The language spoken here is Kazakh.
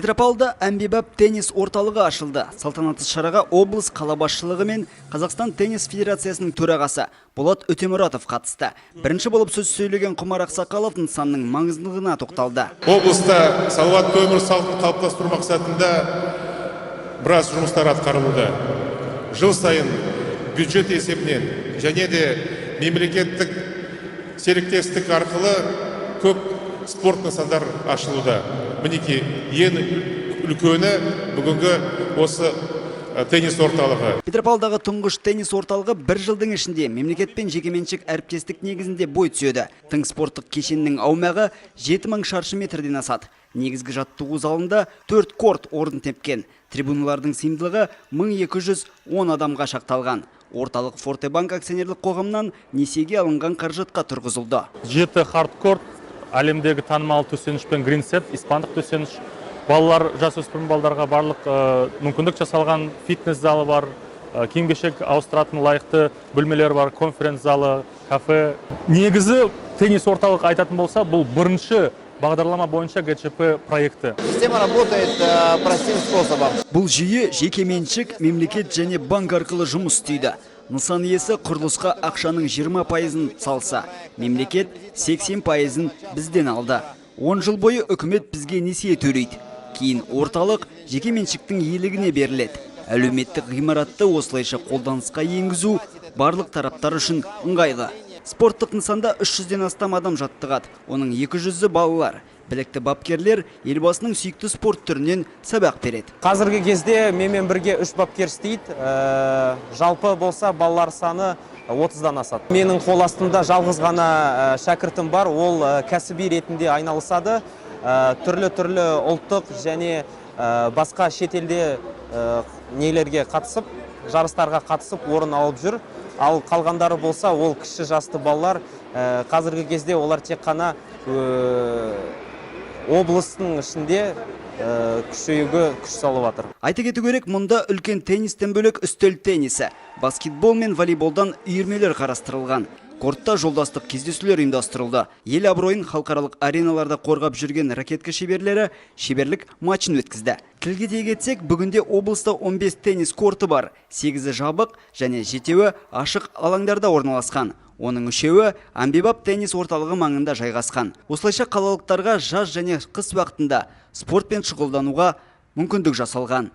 Петропавлда әмбебап теннис орталығы ашылды. Салтанатты шараға облыс қала басшылығы мен Қазақстан теннис федерациясының төрағасы Болат Өтемұратов қатысты. Бірінші болып сөз сөйлеген Құмар Ақсақалов нысанның маңыздылығына тоқталды. Облыста салауатты өмір салтын қалыптастыру мақсатында біраз жұмыстар атқарылуда. Жыл сайын бюджет есебінен және де мемлекеттік серіктестік арқылы көп спорт нысандар ашылуда. Мінекей, ең үлкені бүгінгі осы теннис орталығы. Петропавлдағы тұңғыш теннис орталығы бір жылдың ішінде мемлекет пен жекеменшік әріптестік негізінде бой түзеді. Тың спорттық кешеннің аумағы 7000 шаршы метрден асады. Негізгі жаттығу залында 4 корт орын тепкен. Трибуналардың сыйымдылығы 1210 адамға шақталған. Орталық Фортебанк акционерлік қоғамнан несиеге алынған қаражатқа тұрғызылды. 7 хардкорт, әлемдегі танымал төсеніш пен гринсет, испандық төсеніш. Балалар, жасөспірім балдарға барлық мүмкіндік жасалған, фитнес залы бар, киім-кешек ауыстыратын лайықты бөлмелер бар, конференц залы, кафе. Негізі теннис орталық айтатын болса, бұл бірінші бағдарлама бойынша ГЧП проекті. Система работает простым способом. Бұл жүйе жекеменшік, мемлекет және банк арқылы жұмыс істейді. Нысан иесі құрылысқа ақшаның 20%-ын салса, мемлекет 80%-ын бізден алды. 10 жыл бойы үкімет бізге несие төлейді. Кейін орталық жеке меншіктің иелігіне беріледі. Әлеуметтік ғимаратты осылайша қолданысқа енгізу барлық тараптар үшін ыңғайлы. Спорттық нысанда 300-ден астам адам жаттығады. Оның 200-і балалар. Білікті бапкерлер елбасының сүйікті спорт түрінен сабақ береді. Қазіргі кезде менімен бірге 3 бапкер істейді. Жалпы болса балалар саны 30-дан асады. Менің қол астымда жалғыз ғана шәкіртім бар, ол кәсіби ретінде айналысады. Түрлі-түрлі ұлттық және басқа шетелде нелерге қатысып, жарыстарға қатысып орын алып жүр. Ал қалғандары болса, ол кіші жасты балалар. Қазіргі кезде олар тек қана облыстың ішінде күшеюге күш салып жатыр. Айта кету керек, мұнда үлкен теннистен бөлек үстел теннисі, баскетбол мен волейболдан үйірмелер қарастырылған. Кортта жолдастық кездесулер ұйымдастырылды. Ел абыройын халықаралық ареналарда қорғап жүрген ракетка шеберлері шеберлік матчын өткізді. Тілге тиек етсек, бүгінде облыста 15 теннис корты бар. 8-і жабық және 7-еуі ашық алаңдарда орналасқан. Оның 3-еуі әмбебап теннис орталығы маңында жайғасқан. Осылайша қалалықтарға жаз және қыс уақытында спортпен шұғылдануға мүмкіндік жасалған.